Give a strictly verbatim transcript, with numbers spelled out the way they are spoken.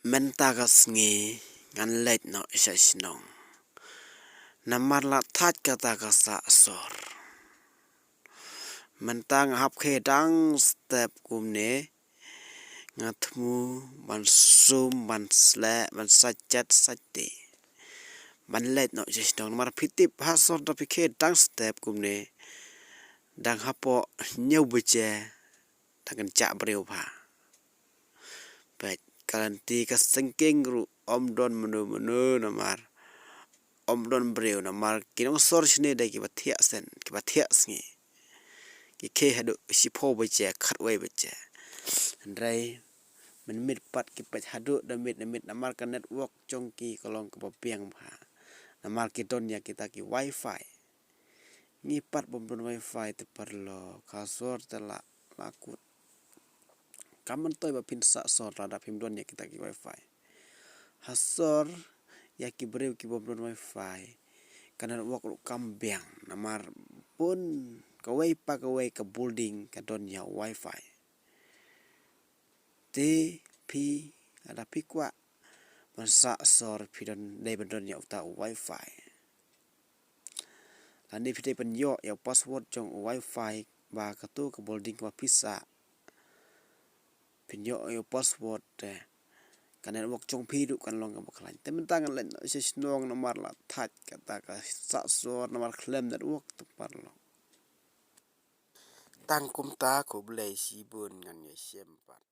Mynta ka sngi ngan leit noh sha shnong. Namar la thait kata ka sah sor. Mynta nga hap khie dang step kumne. Nga thmu ban sum, ban sleh, ban sait chet, sait te. Ban leit noh sha shnong. Namar phi tip ha sor da phi khie dang step kumne. Dang hapoh hynñiew baje. Dang kynjah briew bha. Peit, ka lynti ka syngking ruh ym don mano mano namar ym don briew namar ki nongsor shane dei kiba thiah sien, kiba thiah sngi. Ki khie haduh shiphew baje, khatwei baje. Hynrei mynmiet pat ki peit haduh da miet da miet namar ka network jong ki ka long kaba biang bha. Namar ki don ïa kita ki wifi. Ngi pat bym don wifi te paralok, ha sor te la, la kut. Kam myntoi ba phin sah sor lada phim don ïa kita ki wifi. Ha sor ïa ki briew ki bym don wifi. Ka network ruh kam biang namar bun kawei pa kawei ka building ka don ïa u wifi. Te phi lada phi kwah ban sah sor phi don, dei ban don ïa uta u wifi. Lane phi dei pynïoh ïa u password jong u wifi ba kato ka building kaba phi sah. Pynïoh ïa u password te ka network jong phi ruh kan long kaba khlaiñ. Te mynta ngan leit noh sha shnong namar la thait kata ka sah sor namar khlem network te paralok. Tang kumta, khublei shibun, ngan ïashem pat.